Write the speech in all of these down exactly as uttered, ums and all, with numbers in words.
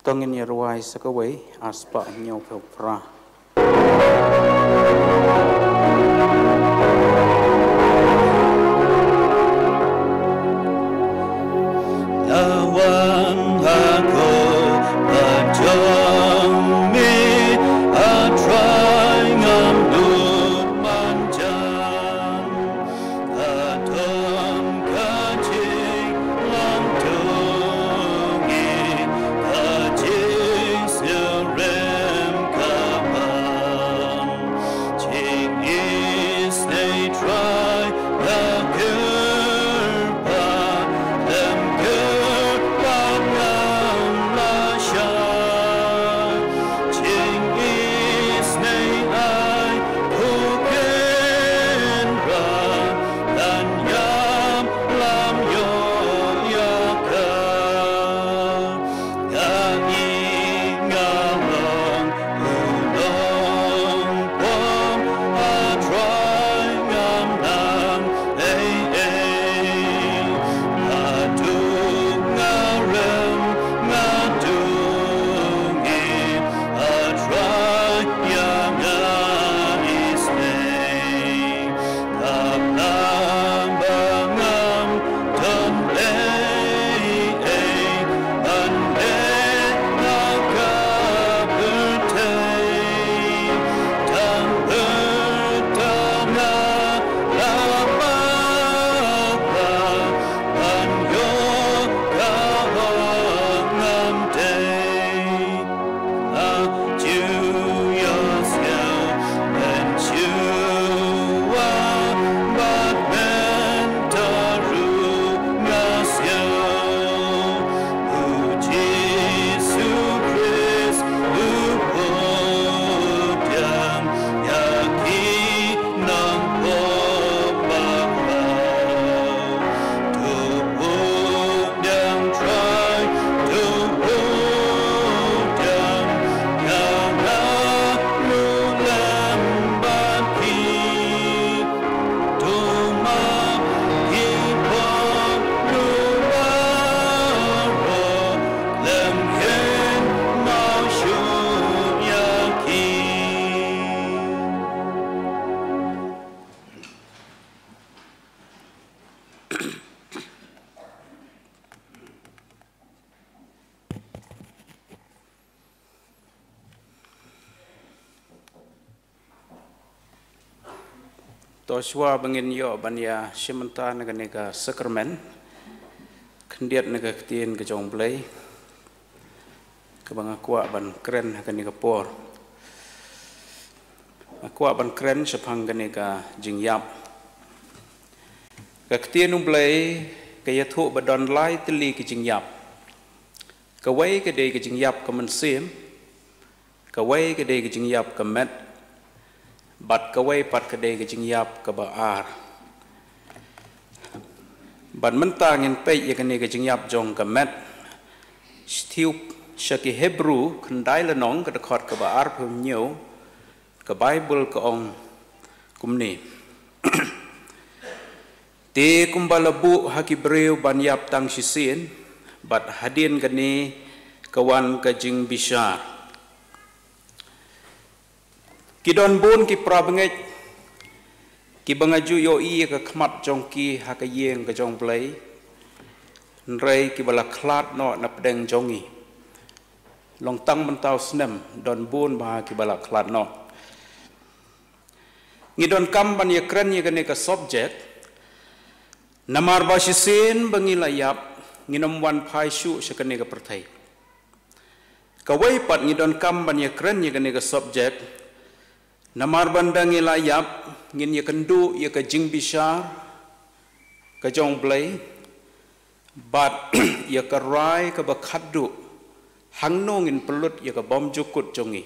To ngin ïa rwai sa kawei, ar spah hynñiewphew phra. Lawang ha ko ba jong me, A Trai ngam duh man jam. Ka don ka jinglong jong ngi, ka jingsyriem ka bam. Jingisynei Trai ïa kyrpad, lem kyrpad ngam la shah. Jingisynei ai ko kynrad, ngan ïam lam ïoh ïa ka. Nga i nga long u nongpop, A Trai ngam nang ei ei. Haduh nga rem nga dang ïeit, A Trai ïa nga isynei. Kaba ngam don ei ei ban leh ha ka pyrthei, tang pyrta nga la baba ban ïoh ka hok ngam dei. A ju ïa siaw ban shuwa bad ban taru nga siaw. U Jisu Khrist u pdiang ïa ki nongpop baroh. To pdiang Trai, to pdiang, ïa nga ruh lem bad phi. To ma ki pop ruh baroh lem kynmaw shuh ïa ki. To shuwa ba ngin ïoh ban ïa shim bynta na kane ka sakramen, khyndiat na ka ktien ka jong U Blei kaba nga kwah ban kren ha kane ka por. Nga kwah ban kren shaphang kane ka jingïap. Ka ktien U Blei ka ïathuh ba don lai tylli ki jingïap. Kawei ka dei ka jingïap ka mynsiem, kawei ka dei ka jingïap ka met, bad kawei pat ka dei ka jingïap kaba ar. Bad mynta ngin peit ïa kane ka jingïap jong ka met. Sha thiew sha ki Hebru khyndai lynnong ka dkhot kaba arphew hynñiew, ka Baibl ka ong kumne. Te kumba la buh ha ki briew ban ïap tang shisien, bad hadien kane ka wan ka jingbishar. Ki don bun ki para bangeit kiba nga ju ïohi ïa ka khmat jong ki ha ka ïing ka jong U Blei, hynrei kiba la khlad noh na pdeng jong ngi. Long tang mynta u snem don bun bha kiba la khlad noh. Ngi donkam ban ïakren ïa kane ka subject, namar ba shisien ba ngi la ïap, ngin ym wan phai shuh sha kane ka pyrthei. Kawei pat ngi donkam ban ïakren ïa kane ka subject, namar ba ynda ngi la ïap, ngin ïakynduh ïa ka jingbishar ka jong U Blei, bad ïa ka rai kaba khatduh, hangno ngin pynlut ïa ka bymjukut jong ngi,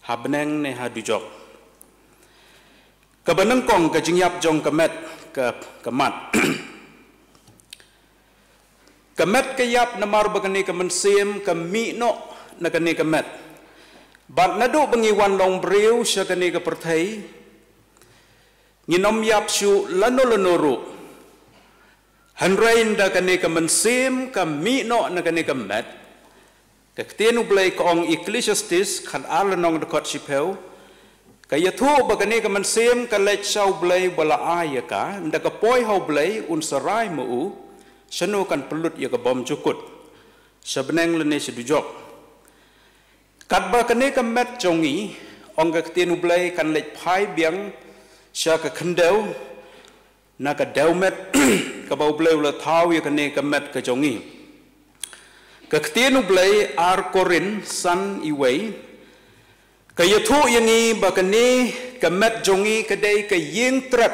ha bneng ne ha dujok. Kaba nyngkong, ka jingïap jong ka met, ka, ka mat. Ka met ka ïap namar ba kane ka mynsiem ka mih noh na kane ka met. Bad naduh ba ngi wan long briew sha kane ka pyrthei, ngin ym ïap shuh lano lano ruh. Hynrei ynda kane ka mynsiem ka mih noh na kane ka met, Ka ktien U Blei ka ong, Ecclesiastes khat ar lynnong dkhot shiphew, ka ïathuh ba kane ka mynsiem ka leit sha U Blei ba la ai ïa ka, ynda ka poi ha U Blei un sa rai ma u, shano kan pynlut ïa ka bymjukut, sha bneng lane sha dujok. Katba kane ka met jong ngi, ong ka ktien U Blei, kan leit phai biang sha ka khyndew, na ka dewmet kaba U Blei u la thaw ïa kane ka met ka jong ngi. Ka ktien U Blei, ar Korinth san, wei, ka ïathuh ïa ngi ba kane ka met jong ngi ka dei ka ïing trep.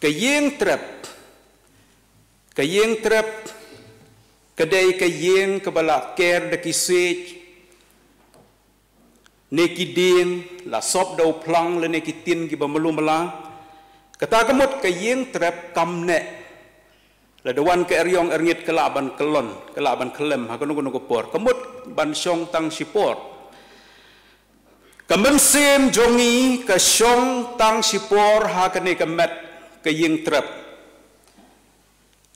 Ka ïing trep. Ka ïing trep ka dei ka ïing kaba la ker da ki siej, ne ki dieng, la sop da u phlang lane ki tin kiba malu mala. Kata ka mut ka ïing trep kam neh. Lada wan ka eriong erngit ka lah ban kyllon, ka lah ban khyllem ha kano kano ka por. Ka mut ban shong tang shipor. Ka mynsiem jong ngi ka shong tang shipor ha kane ka met, ka ïing trep.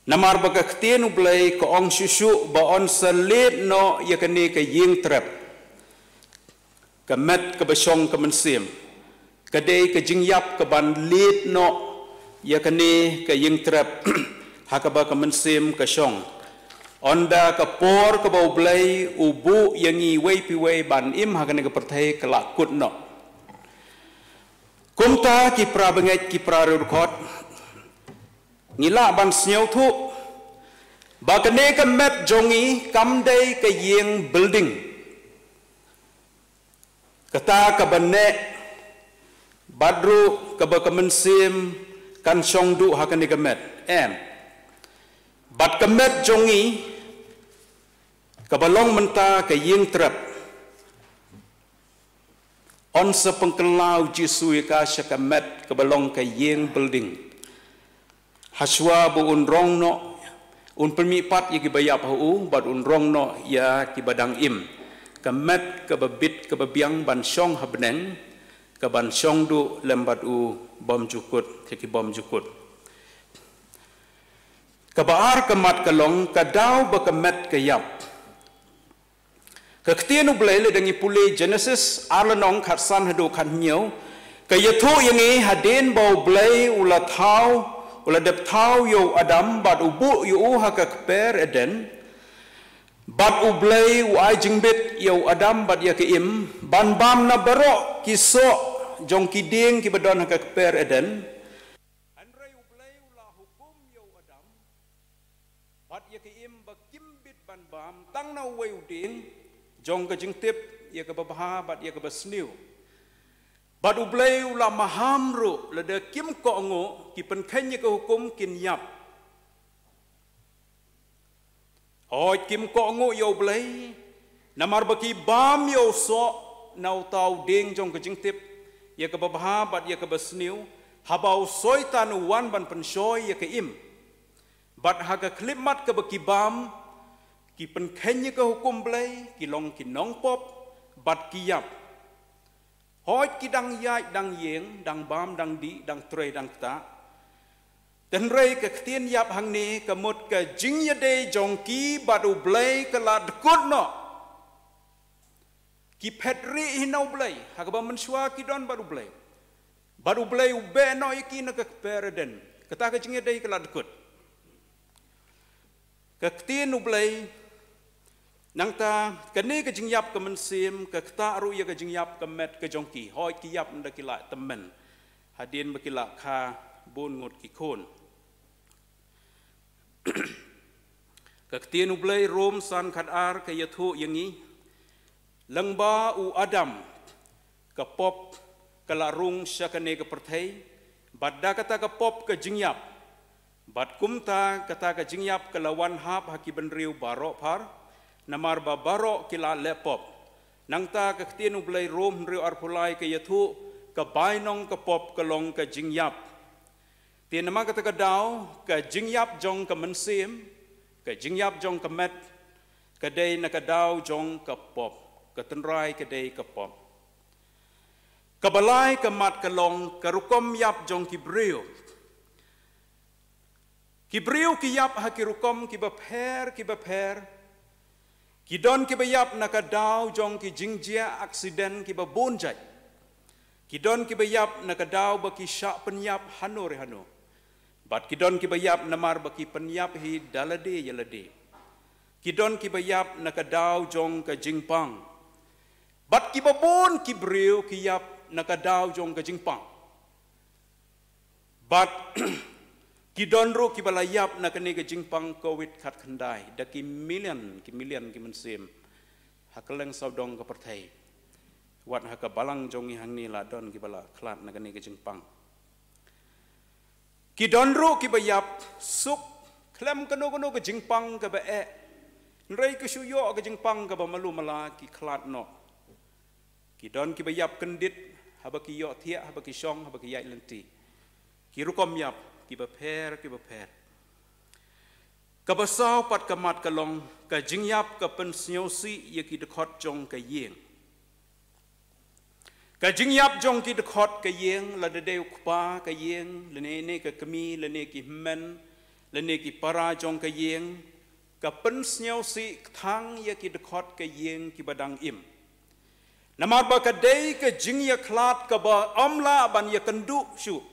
Namar ba ka ktien U Blei ka ong shuh shuh ba yn sa leit noh ïa kane ka ïing trep. Ka met kaba shong ka mynsiem ka dei ka jingïap kaban leit noh ïa kane ka ïing trep ha kaba ka mynsiem ka shong. Ynda ka por kaba U Blei u buh ïa ngi iwei pa iwei ban im ha kane ka pyrthei ka la kut noh. Kumta ki para bangeit, ki para riewdkhot, ngi lah ban sngewthuh ba kane ka met jong ngi kam dei ka ïing building, kata kaba neh, bad ruh kaba ka mynsiem kan shong duh ha kane ka met. Em. Bad ka met jong ngi kaba long mynta ka ïing trep, yn sa pynkylla U Jisu ïa ka sha ka met kaba long ka ïing building. Hashwa ba un rong noh, un pynmihpat ïa kiba ïap ha u, bad un rong noh ïa kiba dang im. Ka met kaba bit kaba biang ban shong ha bneng, kaban shong duh lem bad u bymjukut, ïa ki bymjukut. Kaba ar ka mat ka long ka daw ba ka met ka ïap. Ka ktien U Blei, lada ngi pule Genesis ar lynnong khatsan haduh khathynñiew, ka ïathuh ïa ngi hadien ba U Blei u la thaw, u la dep thaw ïa u Adam bad u buh ïa u ha ka kper Eden. Bad U Blei u ai jingbit ïa u Adam bad ïa ka Im ban bam na baroh ki soh jong ki dieng kiba don ha ka kper Eden. Hynrei U Blei u la hukum ïa u Adam bad ïa ka Im ba kim bit ban bam tang na uwei u dieng jong ka jingtip, ïa kaba bha bad ïa kaba sniew. Bad U Blei u la maham ruh lada kim kohnguh, ki pynkheiñ ïa ka hukum kin ïap. Hooid, kim kohnguh ïa U Blei namar ba ki bam ïa u soh na uta u dieng jong ka jingtip, ïa kaba bha bad ïa kaba sniew, haba u Soitan u wan ban pynshoi ïa ka Im. Bad ha ka khyllipmat kaba ki bam, ki pynkheiñ ïa ka hukum Blei, ki long ki nongpop bad ki ïap. Hooid, ki dang ïaid dang ïeng, dang bam dang dih, dang trei dang ktah. Hynrei ka ktien ïap hangne ka mut ka jingïadei jong ki bad U Blei ka la dkut noh. Ki phet rieh hi na U Blei ha kaba mynshuwa ki don bad U Blei. Bad U Blei u beh noh ïa ki na ka kper Eden. Kata ka jingïadei ka la dkut. Ka ktien U Blei, nangta kane ka jingïap ka mynsiem ka ktah ruh ïa ka jingïap ka met ka jong ki. Hooid, ki ïap ynda ki la tymmen, hadien ba ki la kha bun ngut ki khun. Ka ktien U Blei, Rom san khatar, ka ïathuh ïa ngi, lyngba u Adam ka pop ka la rung sha kane ka pyrthei, bad da kata ka pop ka jingïap. Bad kumta kata ka jingïap ka la wan hap ha ki bynriew baroh phar, namar ba baroh ki la leh pop. Nangta ka ktien U Blei, Rom hynriew arphew lai, ka ïathuh, ka bainong ka pop ka long ka jingïap. Te namar kata ka daw, ka jingïap jong ka mynsiem, ka jingïap jong ka met, ka dei na ka daw jong ka pop. Ka tynrai ka dei ka pop. Kaba lai ka mat ka long ka rukom ïap jong ki briew. Ki briew ki ïap ha ki rukom kiba pher kiba pher. Ki don kiba ïap na ka daw jong ki jingjia aksiden kiba bun jait. Ki don kiba ïap na ka daw ba ki shah pynïap hano re hano. Bad ki don kiba ïap namar ba ki pynïap hi da lade ïa lade. Ki don kiba ïap na ka daw jong ka jingpang. Bad kiba bun ki briew ki ïap na ka daw jong ka jingpang. Bad ki don ruh kiba la ïap na kane ka jingpang covid khatkhyndai, da ki million, ki million ki mynsiem ha kylleng sawdong ka pyrthei. Wat ha ka balang jong ngi hangne la don kiba la khlad na kane ka jingpang. Ki don ruh kiba ïap suk khlem kano kano ka jingpang kaba eh. Hynrei ki shu ïoh ka jingpang kaba malu mala, ki khlad noh. Ki don kiba ïap kyndit haba ki ïoh thiah, haba ki shong, haba ki ïaid lynti. Ki rukom ïap kiba pher, kiba pher. Kaba saw pat ka mat ka long, ka jingïap ka pynsngewsih ïa ki dkhot jong ka ïing. Ka jingïap jong ki dkhot ka ïing, lada dei u kpa ka ïing, lane ne ka kmie, lane ki hynmen, lane ki para jong ka ïing, ka pynsngewsih kthang ïa ki dkhot ka ïing kiba dang im. Namar ba ka dei ka jingïakhlad kaba ym lah ban ïakynduh shuh.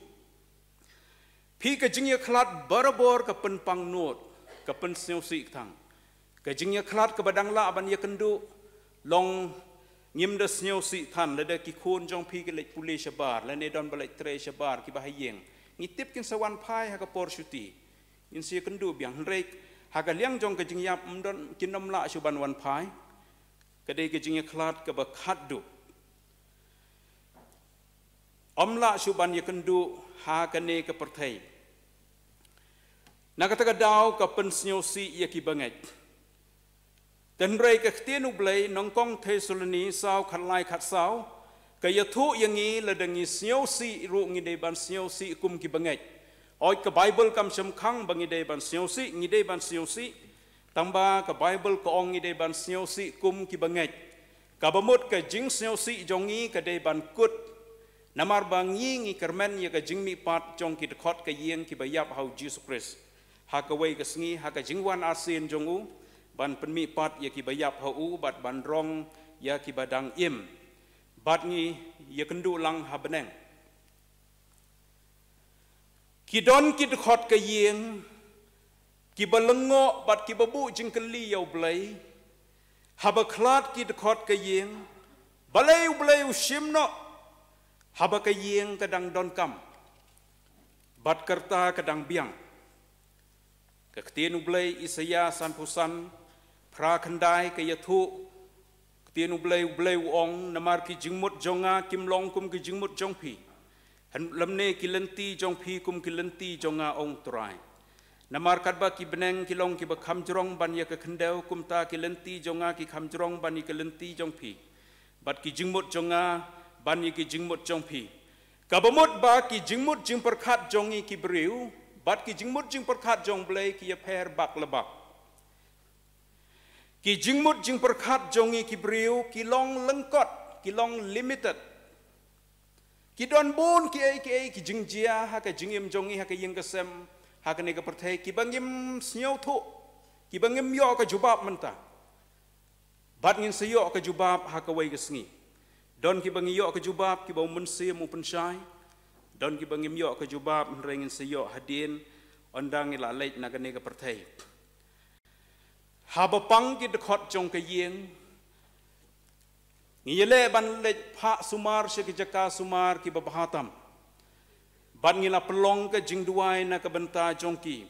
Phi, ka jingïakhlad barabor ka pynpang nud, ka pynsngewsih kthang. Ka jingïakhlad kaba dang lah ban ïakynduh, long ngim da sngewsih than lada ki khun jong phi ki leit pule shabar, lane don ba leit trei shabar, kiba ha ïing. Ngi tip kin sa wan phai ha ka por shuti. Ngin sa ïakynduh biang, hynrei ha ka liang jong ka jingïap ym don, kin ym lah shuh ban wan phai. Ka dei ka jingïakhlad kaba khatduh. Ym lah shuh ban ïakynduh ha kane ka pyrthei. Na kata ka daw ka pynsngewsih ïa kiba ngeit. Hynrei ka ktien U Blei, nyngkong Thessaloni saw, khatlai khatsaw, ka ïathuh ïa ngi lada ngi sngewsih ruh ngi dei ban sngewsih kum kiba ngeit. Oi, ka Baibl kam shemkhang ba ngi dei ban sngewsih, ngi dei ban sngewsih. Tangba ka Baibl ka ong ngi dei ban sngewsih kum kiba ngeit. Kaba mut ka jingsngewsih jong ngi ka dei ban kut. Namar ba ngi, ngi kyrmen ïa ka jingmihpat jong ki dkhot ka ïing kiba ïap ha U Jisu Khrist ha kawei ka sngi, ha ka jingwan arsien jong u, ban pynmihpat ïa kiba ïap ha u, bad ban rong ïa kiba dang im. Bad ngi ïakynduh lang ha bneng. Ki don ki dkhot ka ïing kiba lyngngoh bad kiba buh jingkylli ïa U Blei. Haba khlad ki dkhot ka ïing, balei U Blei u shim noh haba ka ïing ka dang donkam bad ka rta ka dang biang? Ka ktien U Blei, Isaïah sanphew san, phra khyndai, ka ïathuh. Ktien U Blei, U Blei u ong, namar ki jingmut jong nga kim long kum ki jingmut jong phi, lymne ki lynti jong phi kum ki lynti jong nga, ong U Trai. Namar katba ki bneng ki long kiba kham jrong ban ïa ka khyndew, kumta ki lynti jong nga ki kham jrong ban ïa ki lynti jong phi, bad ki jingmut jong nga ban ïa ki jingmut jong phi. Kaba mut ba ki jingmut jingpyrkhat jong ngi ki briew bad ki jingmut jingpyrkhat jong U Blei ki ïapher bak la bak. Ki jingmut jingpyrkhat jong ngi ki briew ki long lyngkot, ki long limited. Ki don bun kiei kiei ki jingjia ha ka jingim jong ngi, ha ka ïing ka sem, ha kane ka pyrthei, kiba ngim sngewthuh, kiba ngim ïoh ka jubab mynta. Bad ngin sa ïoh ka jubab ha kawei ka sngi. Don kiba ngi ïoh ka jubab, kiba u Mynsiem u pynshai. Don kiba ngim ïoh ka jubab, hynrei ngin sa ïoh hadien, ynda ngi la leit na kane ka pyrthei. Haba pang ki dkhot jong ka ïing, ngi ïaleh ban leit phah sumar sha ki jaka sumar kiba bha tam. Bad ngi la pynlong ka jingduwai na ka bynta jong ki,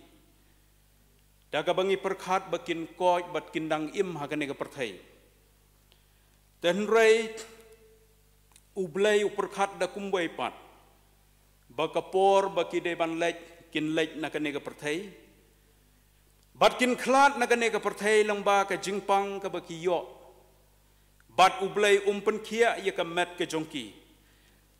da kaba ngi pyrkhat ba kin koit bad kin dang im ha kane ka pyrthei. Te hynrei U Blei u pyrkhat da kumwei pat, ba ka por ba ki dei ban leit, kin leit na kane ka pyrthei. Bad kin khlad na kane ka pyrthei lyngba ka jingpang kaba ki ïoh. Bad U Blei um pynkhiah ïa ka met ka jong ki.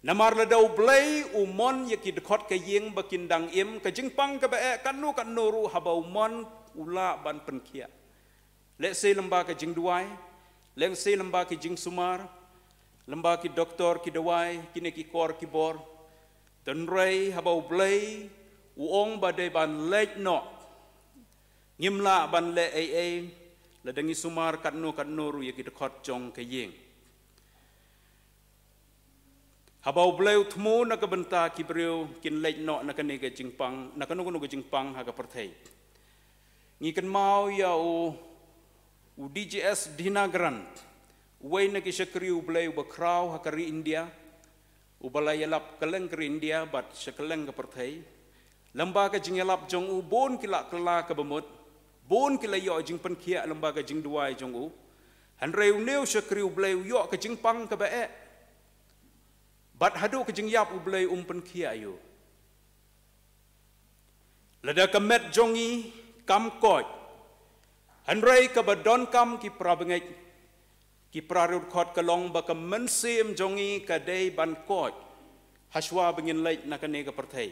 Namar lada U Blei u mon ïa ki dkhot ka ïing ba kin dang im, ka jingpang kaba eh katno katno ruh, haba u mon, u lah ban pynkhiah. Lehse lyngba ka jingduwai, lehse lyngba ki jingsumar, lyngba ki doktor, ki dawai, kine ki kor ki bor. Te hynrei haba U Blei u ong ba dei ban leit noh, ngim lah ban leh ei ei, Lada ngi sumar katno katno ruh ïa ki dkhot jong ka ïing. Haba U Blei u thmu na ka bynta ki briew kin leit noh na kane ka jingpang, na kano kano ka jingpang ha ka pyrthei. Ngi kynmaw ïa u, u D J S Dhinanayaran, uwei na ki shakri U Blei uba khraw ha ka ri India, uba la ïalap kylleng ka ri India bad sha kylleng ka pyrthei. Lyngba ka jingïalap jong u bun ki la kylla kaba mut, bun ki la ïoh jingpynkhiah lyngba ka jingduwai jong u. Hynrei une u shakri U Blei u ïoh ka jingpang kaba eh. Bad haduh ka jingïap U Blei um pynkhiah ïa u. Lada ka met jong ngi kam koit, hynrei kaba donkam ki para bangeit, ki para riewdkhot, ka long ba ka mynsiem jong ngi ka dei ban koit hashwa ba ngin leit na kane ka pyrthei.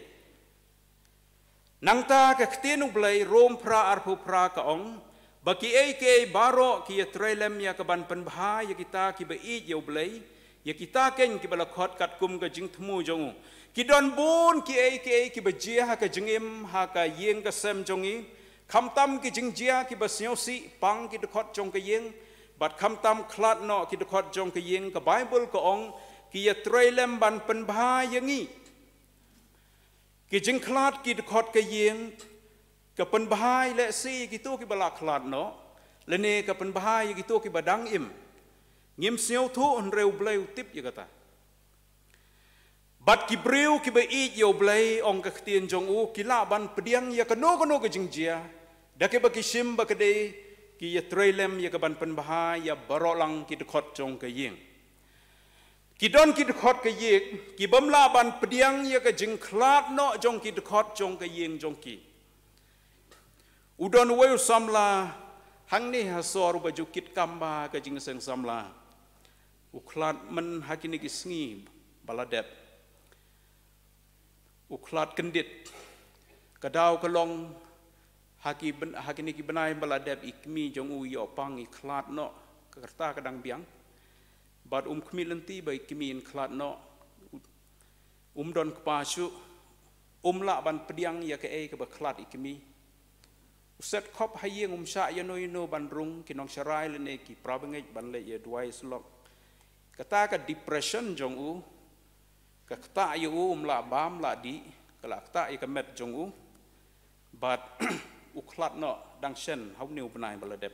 Nangta ka ktien U Blei, Rom phra arphew phra, ka ong ba kiei kiei baroh ki ïatrei lem ïa ka ban pynbha ïa kita kiba ïeit ïa U Blei, ïa kita keiñ kiba la khot katkum ka jingthmu jong u. Ki don bun kiei kiei kiba jia ha ka jingim, ha ka ïing ka sem jong ngi. Khamtam ki jingjia kiba sngewsih pang ki dkhot jong ka ïing, bad khamtam khlad noh ki dkhot jong ka ïing. Ka Baibl ka ong ki ïatrei lem ban pynbha ïa ngi. Ki jingkhlad ki dkhot ka ïing, ka pynbha ïa lehse kito kiba la khlad noh, lane ka pynbha ïa kito kiba dang im. Ngim sngewthuh, hynrei U Blei u tip ïa kata. Bad ki briew kiba ïeit ïa U Blei, ong ka ktien jong u, ki lah ban pdiang ïa kano kano ka jingjia, da kaba ki shim ba ka dei, ki ïatrei lem ïa ka ban pynbha ïa baroh lang ki dkhot jong ka ïing. Ki don ki dkhot ka ïing, ki bym lah ban pdiang ïa ka jingkhlad noh jong ki dkhot jong ka ïing jong ki. U don uwei u samla hangne ha sor uba ju kit kam bha ha ka jingseng samla. U khlad myn ha kine ki sngi ba la dep. U khlad kyndit. Ka daw ka long ha ki byn-, ha kine ki bnai ba la dep i kmie jong u ïoh pang, i khlad noh, ka rta ka dang biang. Bad um khmih lynti ba i kmie in khlad noh. Um don kpa shuh. Um lah ban pdiang ïa kaei kaba khlad i kmie. U set khop ha ïing, um shah ïano ïano ban rung, ki nongsharai lane ki para bangeit ban leit ïa duwai syllok. Kata ka depression jong u ka ktah ïa u, um lah bam lah dih, ka la ktah ïa ka met jong u. Bad u khlad noh dang shen ha une u bnai ba la dep.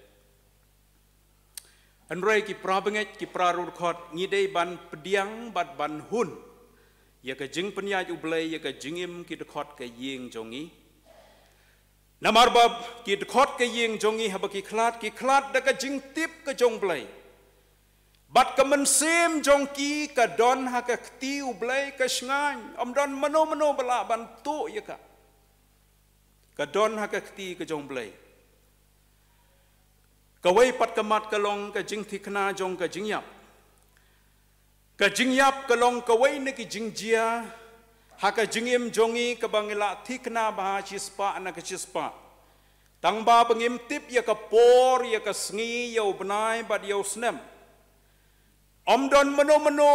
Hynrei ki para bangeit, ki para riewdkhot, ngi dei ban pdiang bad ban hun ïa ka jingpynïaid U Blei ïa ka jingim ki dkhot ka ïing jong ngi. Namar ba ki dkhot ka ïing jong ngi haba ki khlad, ki khlad da ka jingtip ka jong U Blei. Bad ka mynsiem jong ki ka don ha ka kti U Blei ka shngaiñ, ym don mano mano ba lah ban tuh ïa ka. Ka don ha ka kti ka jong U Blei. Kawei pat ka mat ka long ka jingthikna jong ka jingïap. Ka jingïap ka long kawei na ki jingjia ha ka jingim jong ngi kaba ngi la thikna bha shispah na ka shispah. Tang ba ngim tip ïa ka por, ïa ka sngi, ïa u bnai bad ïa u snem. Ym don mano mano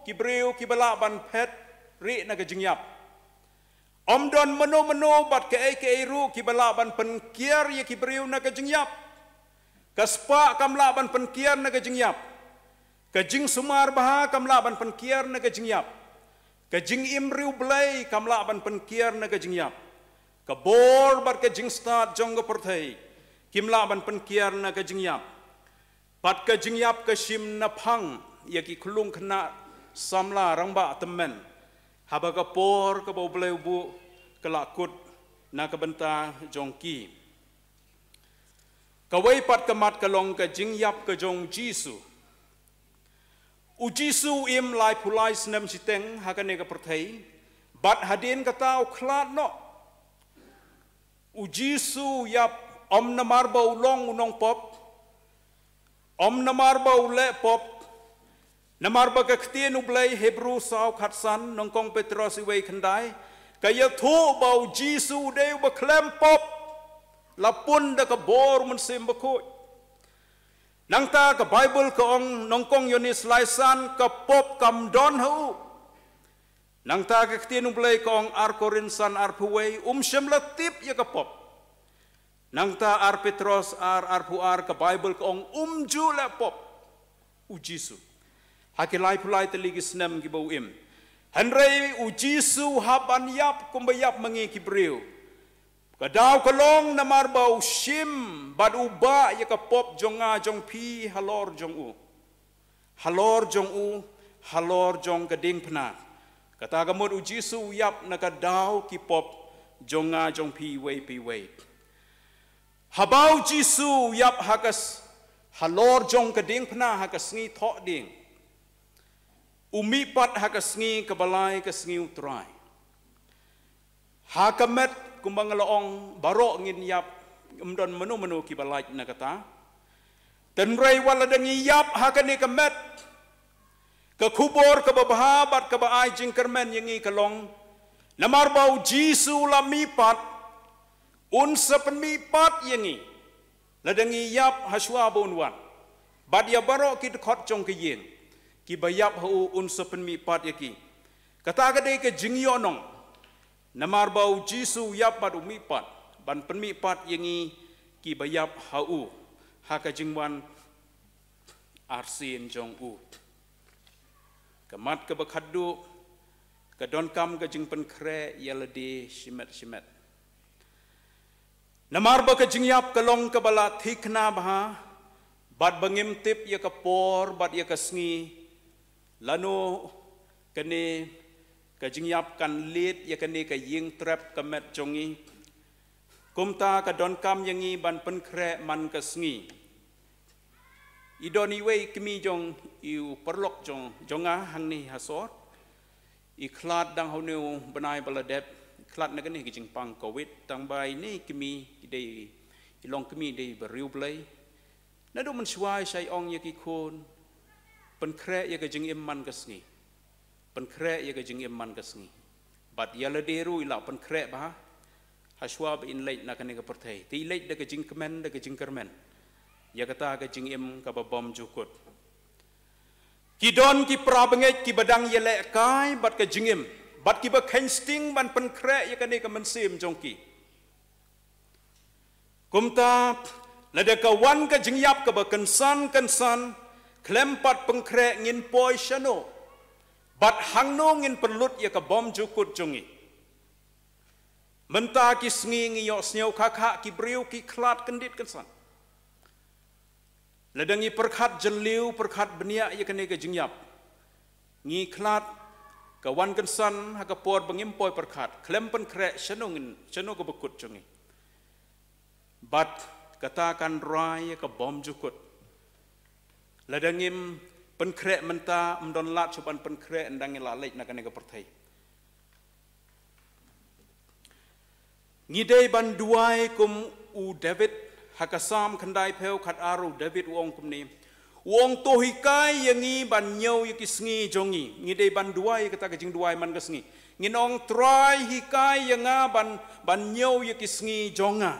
ki briew kiba lah ban phet rieh na ka jingïap. Ym don mano mano bad kaei kaei ruh kiba lah ban pynkiar ïa ki briew na ka jingïap. Ka spah kam lah ban pynkiar na ka jingïap. Ka jingsumar bha kam lah ban pynkiar na ka jingïap. Ka jingim riewblei kam lah ban pynkiar na ka jingïap. Ka bor bad ka jingstad jong ka pyrthei kim lah ban pynkiar na ka jingïap. Bad ka jingïap ka shim naphang ïa ki khyllung khynnah samla rangbah tymmen, haba ka por kaba U Blei u buh ka la kut na ka bynta jong ki. Kawei pat ka mat ka long ka jingïap ka jong U Jisu. U Jisu u im laiphew lai snem shiteng ha kane ka pyrthei, bad hadien kata u khlad noh. U Jisu u ïap ym namar ba u long u nongpop, ym namar ba u leh pop, namar ba ka ktien U Blei, Hebru saw khatsan, nyngkong Petros wei khyndai, ka ïathuh ba U Jisu u dei uba khlem pop, la pun da ka bor Mynsiem Bakhuid. Nangta ka Baibl ka ong, nyngkong Ïoannis lai san, ka pop kam don ha u. Nangta ka ktien U Blei ka ong, ar Korinth san arphew wei, um shym la tip ïa ka pop. Nangta ar Petros ar, arphew ar, ka Baibl ka ong um ju leh pop u Jisu ha ki laiphew lai tylli ki snem kiba u im. Hynrei u Jisu u hap ban ïap kumba ïap ma ngi ki briew. Ka daw ka long namar ba u shim bad u bah ïa ka pop jong nga jong phi halor jong u. Halor jong u, halor jong ka diengphna. Kata ka mut u Jisu u ïap na ka daw ki pop jong nga jong phi iwei pa iwei. Haba u Jisu u ïap ha ka s-, halor jong ka diengphna ha ka sngi Thohdieng, u mihpat ha ka sngi kaba lai ka sngi u Trai. Ha ka met, kumba nga la ong, baroh ngin ïap, ym don mano mano kiba lait na kata. Hynrei wat la dang ïap ha kane ka met, ka khubor kaba bha bad kaba ai jingkyrmen ïa ngi ka long, namar ba u Jisu u la mihpat, un sa pynmihpat ïa ngi. La dang ïap ha shuwa ba un wan. Bad ïa baroh ki dkhot jong ka ïing kiba ïap ha u un sa pynmihpat ïa ki. Kata ka dei ka jingïohnong. Namar ba u Jisu u ïap bad u mihpat ban pynmihpat ïa ngi kiba ïap ha u ha ka jingwan arsien jong u. Ka mat kaba khatduh, ka donkam ka jingpynkhreh ïa lade shimet shimet. Namar ba ka jingïap ka long kaba la thikna bha, bad ba ngim tip ïa ka por bad ïa ka sngi lano kane ka jingïap kan leit ïa kane ka ïing trep ka met jong ngi. Kumta ka donkam ïa ngi ban pynkhreh man ka sngi. I don iwei i kmie jong i u paralok jong, jong nga hangne ha sor. I khlad dang ha une u bnai ba la dep, i khlad na kane ka jingpang Covid, tang ba ine i kmie i dei, i long kmie i dei ba riewblei. Naduh mynshuwa i shait ong ïa ki khun, pynkhreh ïa ka jingim man ka sngi. Pynkhreh ïa ka jingim man ka sngi. Bad ïa lade ruh i la pynkhreh bha ha shuwa ba in leit na kane ka pyrthei. Te i leit da ka jingkmen, da ka jingkyrmen ïa kata ka jingim kaba bymjukut. Ki don ki para bangeit kiba dang ïalehkai bad ka jingim, bad kiba kheiñ sting ban pynkhreh ïa kane ka mynsiem jong ki. Kumta, lada ka wan ka jingïap kaba kynsan kynsan, khlem pat pynkhreh ngin poi shano, bad hangno ngin pynlut ïa ka bymjukut jong ngi. Mynta ki sngi ngi ïohsngew khakha ki briew ki khlad kyndit kynsan. Lada ngi pyrkhat jylliew, pyrkhat bniah ïa kane ka jingïap, ngi khlad ka wan kynsan ha ka por ba ngim poi pyrkhat, khlem pynkhreh shano ngin, shano kaba kut jong ngi. Bad kata kan rai ïa ka bymjukut. Lada ngim pynkhreh mynta, ym don lad shuh ban pynkhreh ynda ngi la leit na kane ka pyrthei. Ngi dei ban duwai kum u David, ha ka Salm khyndaiphew khatar u David u ong kumne. U ong, to hikai ïa ngi ban ñiew ïa ki sngi jong ngi. Ngi dei ban duwai kata ka jingduwai man ka sngi. Ngin ong, Trai hikai ïa nga ban, ban ñiew ïa ki sngi jong nga.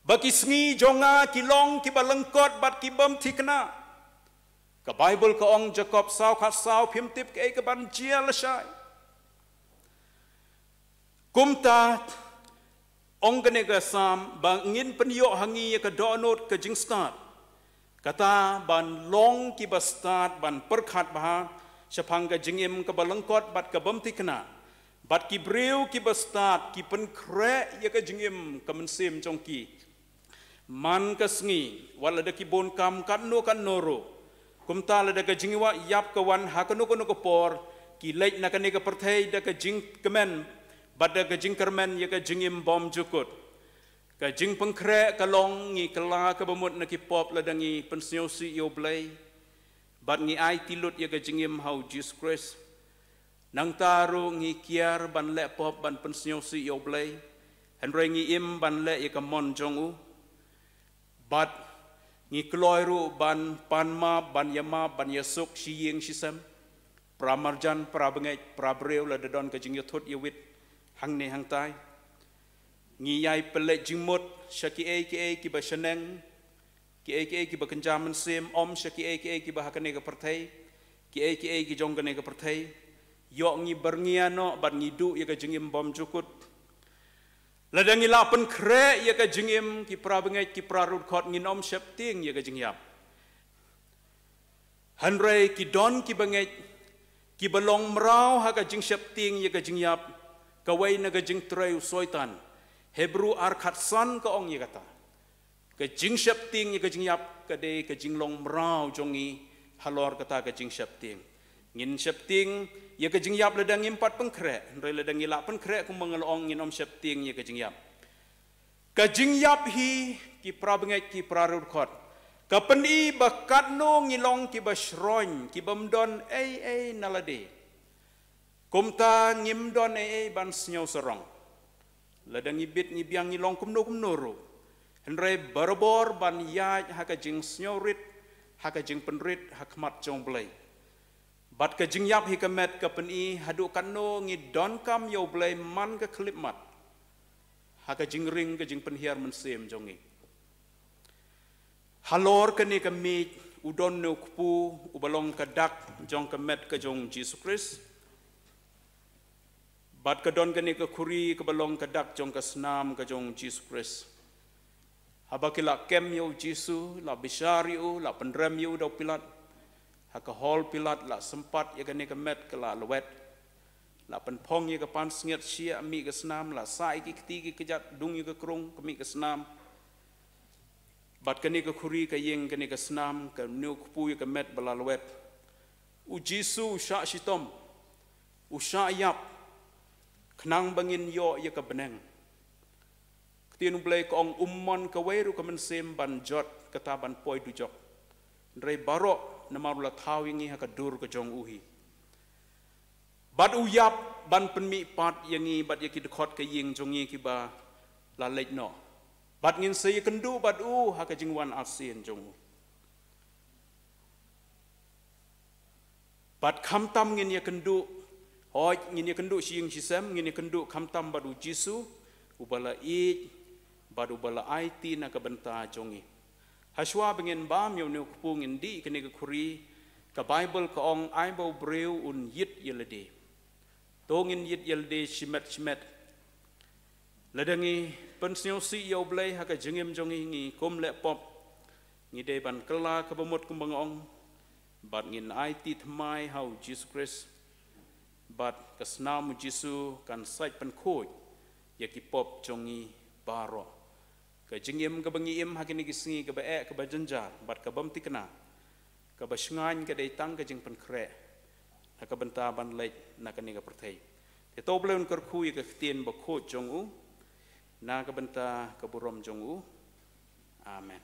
Ba ki sngi jong nga ki long kiba lyngkot bad ki bym thikna. Ka Baibl ka ong, Jakob saw khatsaw, phim tip kaei kaban jia lashai. Kumta, ong kane ka Salm, ba ngin pynïoh ha ngi ïa ka dohnud ka jingstad. Kata ban long kiba stad, ban pyrkhat bha shaphang ka jingim kaba lyngkot bad ka bym thikna. Bad ki briew kiba stad, ki pynkhreh ïa ka jingim ka mynsiem jong ki. Man ka sngi, wat lada ki bun kam katno katno ruh. Kumta lada ka jingïap ka wan ha kano kano ka por, ki leit na kane ka pyrthei da ka jingkmen, bad da ka jingkyrmen ïa ka jingim bymjukut. Ka jingpynkhreh ka long ngi kylla kaba mut na ki pop lada ngi pynsngewsih ïa U Blei. Bad ngi aiti lut ïa ka jingim ha U Jisu Khrist. Nangta ruh ngi kiar ban leh pop ban pynsngewsih ïa U Blei. Hynrei ngi im ban leh ïa ka mon jong U. Bad ngi kloi ruh ban pan map, ban ïa map, ban ïa suk shi ïing shi sem. Para marjan, para bangeit, para briew lada don ka jingïathut ïawit hangne hangtai. Ngi ïai pynleit jingmut sha kiei kiei kiba shaneng. Kiei kiei kiba kynja mynsiem, ym sha kiei kiei kiba ha kane ka pyrthei. Kiei kiei ki jong kane ka pyrthei. Ïoh ngi byrngia noh bad ngi duh ïa ka jingim bymjukut. Lada ngi la pynkhreh ïa ka jingim, ki para bangeit, ki para rudkhot, ngin ym sheptieng ïa ka jingïap. Hynrei ki don ki bangeit, ki ba long mraw ha ka jingsheptieng ïa ka jingïap, kawei na ka jingtrei u Soitan. Hebru ar khatsan ka ong ïa kata. Ka jingsheptieng ïa ka jingïap ka dei ka jinglong mraw jong ngi halor kata ka jingsheptieng. Ngin sheptieng ïa ka jingïap lada ngim pat pynkhreh, hynrei lada ngi la pynkhreh kumba nga la ong, ngin ym sheptieng ïa ka jingïap. Ka jingïap hi, ki para bangeit, ki para rudkhot, ka pyni ba katno ngi long ki ba shroiñ, ki bym don ei ei na lade. Kumta ngim don ei ei ban sngew sarong. Lada ngi bit ngi biang ngi long kumno kumno ruh, hynrei barabor ban ïaid ha ka jingsngewrit, ha ka jingpynrit ha khmat jong U Blei. Bad ka jingïap hi ka met ka pyni haduh katno ngi donkam ïa U Blei man ka khyllipmat ha ka jingring ka jingpynhiar mynsiem jong ngi. Halor kane ka miej u don une u kpu uba long ka dak jong ka met ka jong U Jisu Khrist, bad ka don kane ka khuri kaba long ka dak jong ka snam ka jong U Jisu Khrist. Haba ki la kem ïa U Jisu, la bishar ïa u, la pynrem ïa u da u Pilat, ha ka hall Pilat la sympat ïa kane ka met ka la lwet. La pynphong ïa ka pansngiat shiah mih ka snam, la sah ïa ki kti ki kjat, dung ïa ka krung ka mih ka snam. Bad kane ka khuri ka ïeng kane ka snam, kane u kpu ïa ka met ba la lwet. U Jisu u shah shitom, u shah ïap, khnang ba ngin ïoh ïa ka bneng. Ktien U Blei ka ong, um mon kawei ruh ka mynsiem ban jot kata ban poi dujok. Hynrei baroh namar u la thaw ïa ngi ha ka dur ka jong u hi. Bad u ïap ban pynmih pat ïa ngi bad ïa ki dkhot ka ïing jong ngi kiba la leit noh. Bad ngin sa ïakynduh bad u ha ka jingwan arsien jong u. Bad khamtam ngin ïakynduh, hooid ngin ïakynduh shi ïing shi sem, ngin ïakynduh khamtam bad U Jisu uba la ïeit bad uba la aiti na ka bynta jong ngi. Hashwa ba ngin bam ïa une u kpu ngin dih kane ka khuri, ka Baibl ka ong, ai ba u briew un ïit ïa lade. To ngin ïit ïa lade shimet shimet. Lada ngi pynsngewsih ïa U Blei ha ka jingim jong ngi, ngi kum leh pop, ngi dei ban kylla kaba mut kumba nga ong. Bad ngin aiti thymmai ha U Jisu Khrist. Bad ka snam U Jisu kan sait pynkhuid ïa ki pop jong ngi baroh. Ka jingim kaba ngi im ha kine ki sngi kaba eh kaba jynjar bad ka bym thikna, kaba shngaiñ ka dei tang ka jingpynkhreh na ka bynta ban leit na kane ka pyrthei. Te to U Blei un kyrkhu ïa ka ktien bakhuid jong u na ka bynta ka burom jong u. Amen.